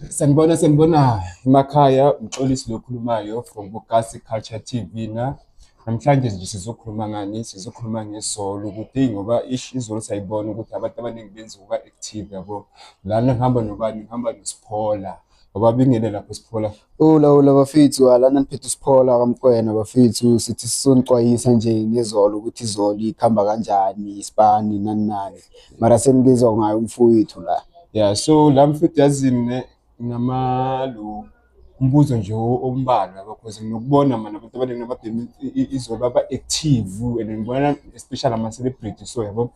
Sanibona, sanibona emakhaya. Umxolisi lokhulumayo from Bukasi Culture TV. Na namhlanje nje sizokhuluma ngani? Sizokhuluma ngezolo, ukuthi ngoba ish, izolo sayibona ukuthi abantu abaningi benza ukuba active, yabo. Lana ngihamba nobani? Ngihamba noSiphola. Ngoba bingene lapho, Siphola. Hola hola bafethu, lana niphethe uSiphola kaMkwena bafethu. Sithi sizonicwayisa nje ngezolo, ukuthi izolo ikhamba kanjani, isipani, nani nani. Mara senibizwa ngayo umfowethu la. Yeah, so la mfethu, yazini ne, ngamalo umbuzo nje ombalwa, yabo, because nginokubona mana abantu abaningi ababhema izolo baba active, and ngibona especially ama celebrity, so yabo,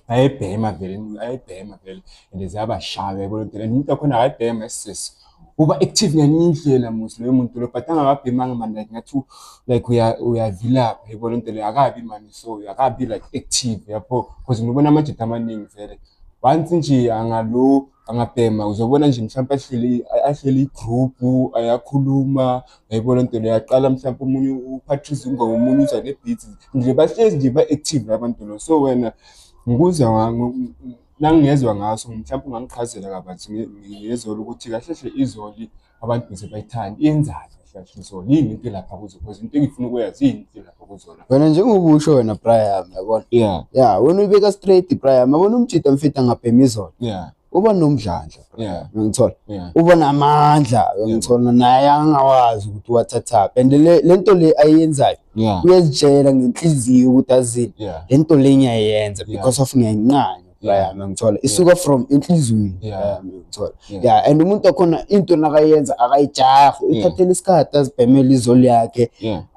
ayebhema vele, ayebhema vele, and ziyabashaya, yabo lento. And umuntu wakhona akayibhema esisi uba active ngenye indlela musi loyo muntu lo, but angakabhemanga man, like ngathi like uyavilapha, yabo lento leyo. Akabi man, so akabi like active, yabo, because ngibona amajita amaningi vele, once nje angalo angabhema, uzobona nje mhlawumpe ahleli i-group, ayakhuluma, yayibona lento leyo. Aqala mhlawumpe omunye uPatrice ingoma, omunye uza ne-beats nje, bahlezi nje ba-active abantu lo. So wena ngikuzwa nangingezwa ngaso, mhlawumpe ungangichazela kabanzi ngezolo, ukuthi kahle hle izoli abantu bese bayithanda, iyenzani kahle kahle izolo? Yini into elapha kuzo? Because into engifuna ukuyazi, yini into elapha kuzona? Wena njengoba usho wena Brian, yabona. Yeah, wena uyibeka straight, Brian. Yabona, umjita mfethu angabhema izolo, uba nomdlandla. Uyangithola? Yeah. Uba namandla, uyangithola, naye angawazi ukuthi uwathathaphi. And le lento le ayenzayo, uyazitshela ngenhliziyo ukuthi azini, lento le ngiyayenza because of ngiyayincanya, Brian, uyangithola? Isuka from enhliziyweni, Brian, uyangithola? Yeah, and umuntu wakhona into nakayenza akayijahi, uthathela isikhathi azibhemele izolo yakhe,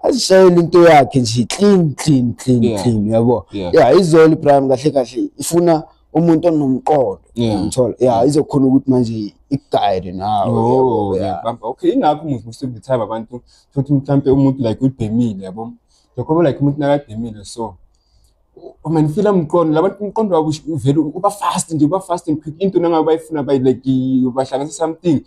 azishayele into yakhe nje clean clean clean, clean, uyabo? Yeah, izolo, Brian, kahle kahle ifuna umuntu onomqondo, uyangithola? Yeah, izokhona ukuthi manje ikuguide nawe, Oh, uyabo? Yeah. Ngiyakubamba. Okay, ingakho most of the time abantu thothi mhlampe umuntu like ubhemile, yabo. Lokho like umuntu nakabhemile, so uma ngifila umqondo labantu, umqondo wabo uvele uba fast nje, uba fast and quick. Into nangabe bayifuna, bayi like bahlanganisa something,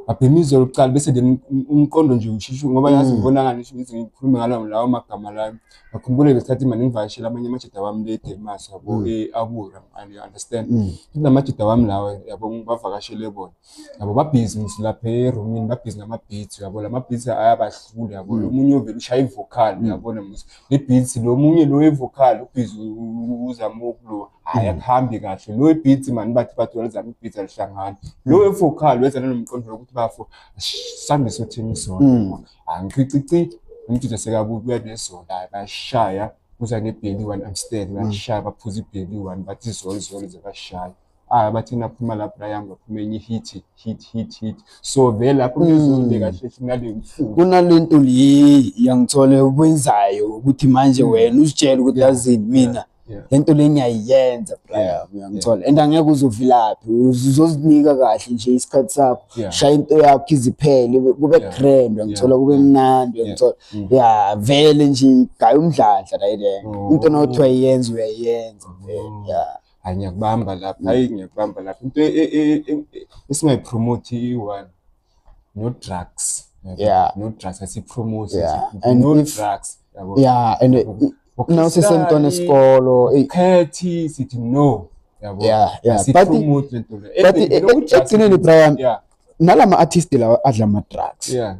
babhema izolo kuqala, bese then umqondo nje usheshe, ngoba yazi ngibona ngani ngisho ngize ngikhulume ngalawo lawo magama lawo. Ngakhumbula ngesikhathi manje ngivakashela amanye amajita wami le eDelmas, yabo, e-Abura, and you understand, kunamajita wami lawa, yabo, ngibavakashele bona, yabo, babhizi ngisho lapha erumini, babhizi ngama-beats, yabo. La ma-beats ayabahlula, yabo. Lo munye uvele ushaya i-vocal, uyabona mos le beats, lo munye lo we-vocal ubhizi uzama ukulo, hhayi, akuhambi kahle. Lo we-beats mani, bathi walizama i-beats, alihlangani. Lo we-vocal wenza nanomqondo wokuthi bafo sambe sothenga izolo, angicici umjita sekabuya nezolo, hayi, bayashaya, kuza ngebheli one Amstel, bayashaya, baphuza ibheli one, bathi izolo izolo zebashaya. Ah, bathi naphuma lapha la, ngaphuma enye hit hit hit hit. So vele lapho ngizonde kahle nale mfundo. Kunalento le, yangithola, okwenzayo ukuthi manje wena uzitshele ukuthi yazini, mina lento le ngiyayenza, Brian, uyangithola? And angeke uzovilaphi, uzozinika kahle nje isikhathi sakho, shaya into yakho iziphele, kube grand, uyangithola, kube mnandi, uyangithola? Ya, vele nje gaya umdlandla la ile into nawuthi uyayenza, uyayenza vele, ya. Hayi, ngiyakubamba lapha, hayi, ngiyakubamba lapha. Into esingayipromote i-one, no drugs. No drugs, asipromote. And no drugs, yabo. Yeah, and nawusesemntwana esikolo, eyi. Khethi sithi no, yabo. Yeah, but Asipromote lento le. But ekugcineni, Brian, nalama artist lawa adla ama-drugs. Yeah,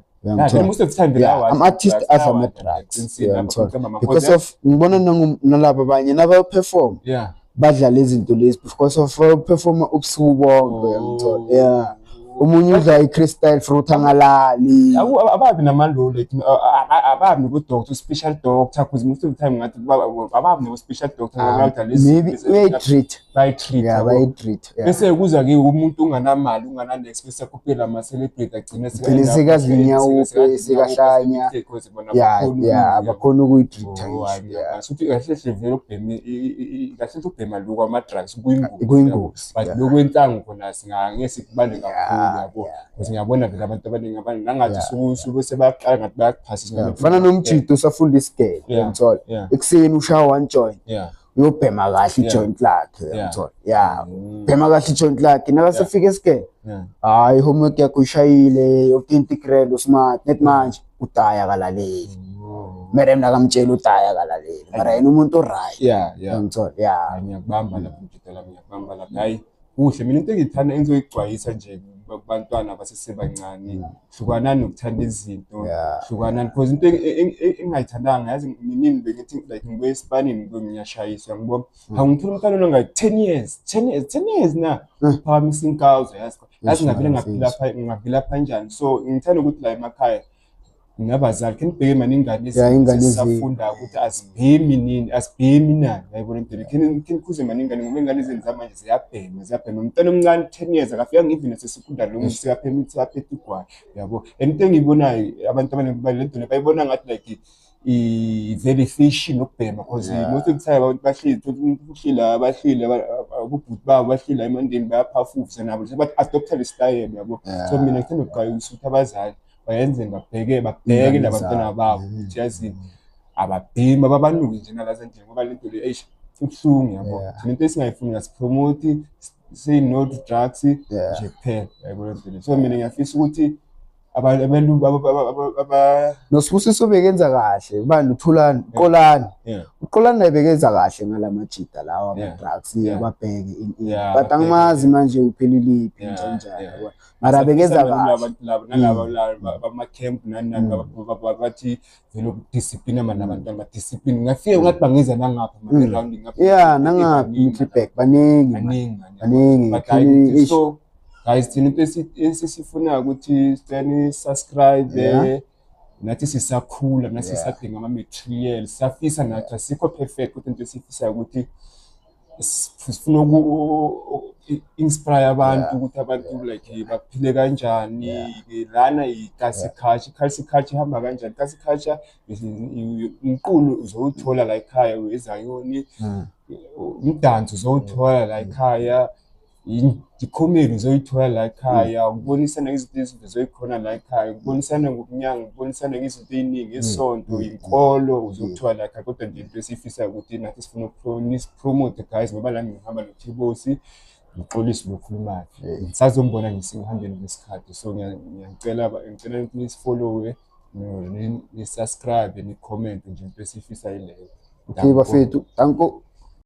most of the time Yeah, ama-artist adla ama-drugs, uyangithola, because of ngibona nalaba abanye naba-perform, badla lezi zinto lezi because of performa ubusuku bonke, uyangithola? Yeah, omunye udla i-crystal fruit angalali. Ababi namalo like ababi nobu-doctor, special doctor, because most of the time ngathi ababi nobu-special doctor. Ah, maybe uyayi-treat. Bayi-treat. Yeah, bayi-treat, yeah. Bese kuza-ke umuntu unganamali, ungana-nex, bese akhuphela ama-celebrity, agcine Gcine sekadla inyawupe, sekahlanya. Yeah, abakhona ukuyi-treat-a ngisho, yeah. Suthi kahle hle vele ukubhema kahle hle ukubhema lokhu ama-drugs kuyingozi. Kuyingozi. But lokwensangu khona singangeke sikubale kakhulu, yabo, because ngiyabona vele abantu abaningi nangathi suke sebaqala ngathi bayakuphasisa. Yeah, fana nomjito usafunda isigele, uyangithola, ekuseni ushaya one joint, uyobhema kahle i-joint lakhe, uyangithola? Ya, bhema kahle i-joint lakhe, nakasefika esigele, hayi, homework yakho uyishayile, yoke into igrand, usmart net, manje udaya, akalaleli. Mere mina kamtshela ukuthi hayi akalaleli, mara yena umuntu o-right. Yeah. Uyangithola, yeah. Hayi, ngiyakubamba lapho, mjita lami, ngiyakubamba lapho. Hayi, kuhle. Mina into engiyithanda engizoyigcwayisa nje kubantwana abasesebancane, hlukanani nokuthanda izinto. Hlukanani, because into engingayithandanga, yazi, nini bengithi like ngibuye esipanini, ngibuye ngiyashayiswa, ngibona hawu, ngithola umntwana onga 10 years, 10 years, 10 years na phakamisa inkawuza, yazi ngavele ngaphila ngavila kanjani. So ngithanda ukuthi la emakhaya nabazali khe nibheke mani ingane Yeah, ingane ezisafunda ukuthi azibhemi nini, azibhemi nani, yayibona into le. Khe nikhuze mani ingane, ngoba ingane ezeni zamanje ziyabhema, ziyabhema. Umntwana omncane, 10 years, akafika even nasesekondari, lo muntu sekaphema, sekaphethe igwayi, yabo. And into engiyibonayo, abantu abaningi le nto le bayibona ngathi like i-very fashion ukubhema, because most of the time abantu bahleli, thola umuntu uhleli la, bahleli abobhuti babo, bahleli la emandeni, bayaphafuza nabo bathi-adopta le style, yabo. So mina ngithanda ukuxwayisa ukuthi abazali bayenzeni, babheke Ingane nabantwana zabo. babo ukuthi yazini, ababhemi, ababanuki nje nalazi ndlela, ngoba le nto le, eish, ibuhlungu, yabo. Thina into esingayifuni, asi-promote, say no to drugs nje kuphela, yayibona le nto le. So mina ngiyafisa ukuthi abantu Nosibusiso bekenza kahle, ubani, uThulani, uQolani. uQolani naye bekenza kahle ngalamajida lawa, ama-drugs, ababheke in but angimazi manje upheleliphi, njani njani, yabona, mara bekenza Siyafisa kahle. abantu labo nalabo laba bama-camp nani nani, bathi vele ukudisciplina mani abantwana, badiscipline. Ngafika ngathi bangeza nangapha ma-rounding ngapha. Yeah, nangapha Middelburg baningi man. Baningi man. Baningi. But hayi ukuthi Eish. so guys, thina into esisifunayo ukuthi sicela ni-subscribe. Nathi sisakhula, nathi sisadinga ama-material, sisafisa nathi, asikho perfect, kodwa into esifisayo ukuthi sifuna uku-inspire abantu ukuthi abantu like baphile kanjani. Lana i-Kasi Culture, i-Kasi Culture ihamba kanjani? Kasi Culture, umculo uzowuthola la ekhaya eZayoni, umdanso uzowuthola la ekhaya, i-comedy uzoyithola la ekhaya, ukubonisana ngezinto, izinto zoyikhona la ekhaya, ukubonisana ngokunyanga, ukubonisana ngezinto ey'ningi, isonto, inkolo, uzokuthola la ekhaya. Kodwa nje into esiyifisayo ukuthi nathi sifuna nisi-promote guys, ngoba la ngihamba noThibosi, ngixolise lokhulumayo, ngisazombona ngisekuhambeni kwesikhathi. So ngiyacela, ngicela ukuthi nisi-follow-e, ni-subscribe, ni-comment nje. Into esiyifisayo yileyo. Okay bafethu, danko.